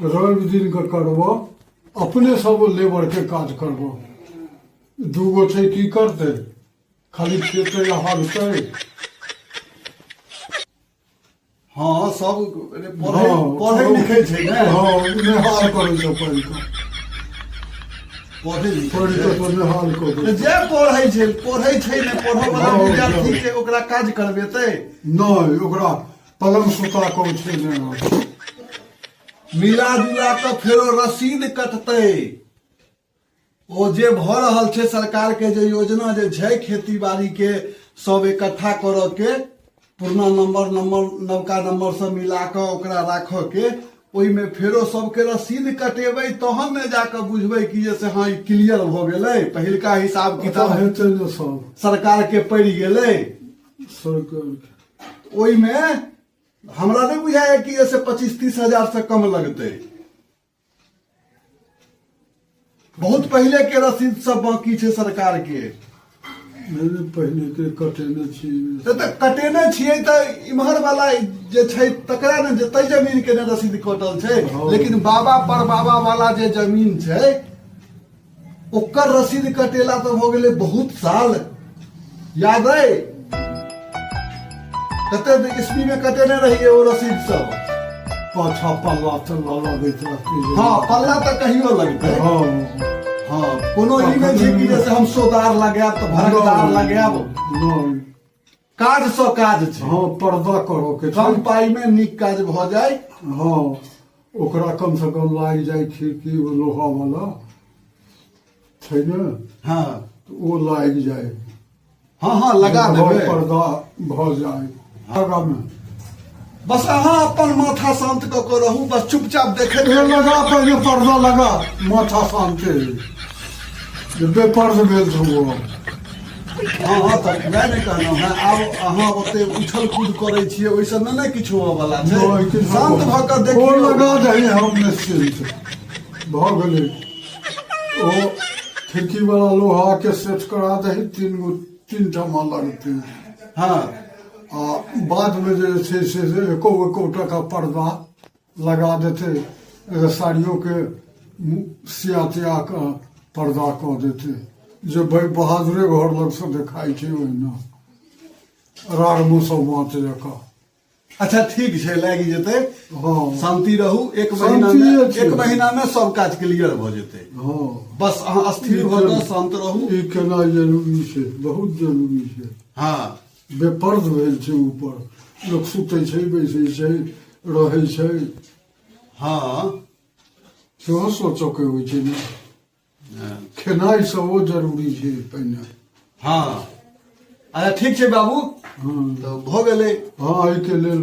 रवि दिन के करबो अपने सब लेबर के काज करबो दूगो छै की करतै खाली खेतै आ हगतै हँ सब पढ़ै पढ़ै लिखै छै ने हँ नेहाल करै छै पढ़ि कऽ पढ़ै लिखै पढ़ि छै कऽ तऽ नेहाल कऽ दै तऽ जे पढ़ै छै पढ़ै छै ने पढ़ऽ वाला हँ, विद्यार्थी के ओकरा काज करबेतै नहि ओकरा पलंग सुता कऽ छै ने मिला जुला कऽ फेरो रसीद कटतै ओ जे भऽ रहल छै सरकार के जे योजना जे छै खेती बाड़ी के सब इकट्ठा करऽ के पुरना नंबर नंबर नवका नंबर सब मिला कऽ ओकरा राखऽ के ओहिमे फेरो सबके रसीद कटेबै तहन ने जाकऽ बुझबै कि जे से हँ ई क्लियर भऽ गेलै पहिलका हिसाब किताब किताब हेतै ने सब सरकार के पड़ि गेलै सरकार ओहिमे हमरा नहि बुझाइए कि एहिसँ 25-30 हजार से कम लगतै बहुत पहिले के रसीद सब बाकी छै सरकार के नहि नहि पहिने के कटेने छी तऽ कटेने छियै तऽ इम्हर वाला जे छै तकरा ने जे तै जमीन के ने रसीद कटल छै हँ। लेकिन बाबा पर बाबा वाला जे जमीन छै ओकर रसीद कटेला तऽ भऽ गेलै बहुत साल याद अइ कते ईस्वी में कटेने रहियै ओ रसीद सब पाछा पल्ला तल्ला लगैत रहतै हँ पल्ला तऽ कहियो लगतै हँ हँ कोनो ई नहि छै कि जैसे हम सोदार लगायब तऽ भरकदार लगायब नहि काज सँ काज छै हँ पर्दा करऽ के छै कम पाइ मे नीक काज भऽ जाय हँ ओकरा कम से कम लागि जाइ खिड़की ओ लोहा वाला छै ने तऽ ओ लागि जाइ हँ हँ लगा घर देबै पर्दा भऽ जाइ आगामे बस अहाँ अपन माथा शान्त कऽ कऽ रहू बस चुपचाप देखैत ए लगा पहिले पर्दा लगा माथा शान्त जे बेपर्द भेल छौ ओ हँ हँ तऽ वएह ने कहलहुँ हेँ आब अहाँ ओते उछल कूद करै छियै ओहिसँ नहि ने किछु होबऽवला छै नहि, किछु शान्त भऽ कऽ ओ देखियौ लगा दही हम निश्चिन्त भऽ गेलै ओ खिड़की वाला लोहा के सेट करा दही तीन गो तीन ठमा लगतै आ बादमे जे छै से एको एको टाका पर्दा लगा देतै एगो साड़ियोके सिया तिया कऽ पर्दा कऽ देतै जे भाय बहादुरे घर लगसँ देखाइ छै ओहिना राड़ मुसलमान जकाँ अच्छा ठीक छै लागि जेतै हँ शान्ति रहू एक महीना शान्तिये मे छै। एक महीना मे सब काज क्लियर भऽ जेतै बस अहाँ स्थिर भऽ कऽ शान्त रहू ई केना जरूरी छै बहुत जरूरी छै बेपर्द भेल छै ऊपर लोक सुतै छै बैसै छै रहै छै सेहो सोचऽके होइ छै ने खेनाइ सेहो जरूरी छै पहिने हँ अच्छा ठीक छै बाबू तऽ भऽ गेलै हँ एहिके लेल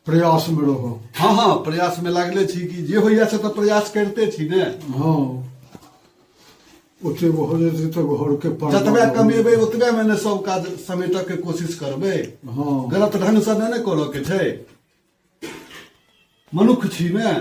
प्रयासमे रहब हँ हँ प्रयासमे लागले छी कि जे होइया से तऽ प्रयास करिते छी ने हँ ओते भऽ जेतै तऽ घरके पर्दा जतबे कमेबै ओतबे मे ने सब काज समेटऽ के कोशिश करबै गलत ढंग से नहि ने करऽ के छै मनुख छी ने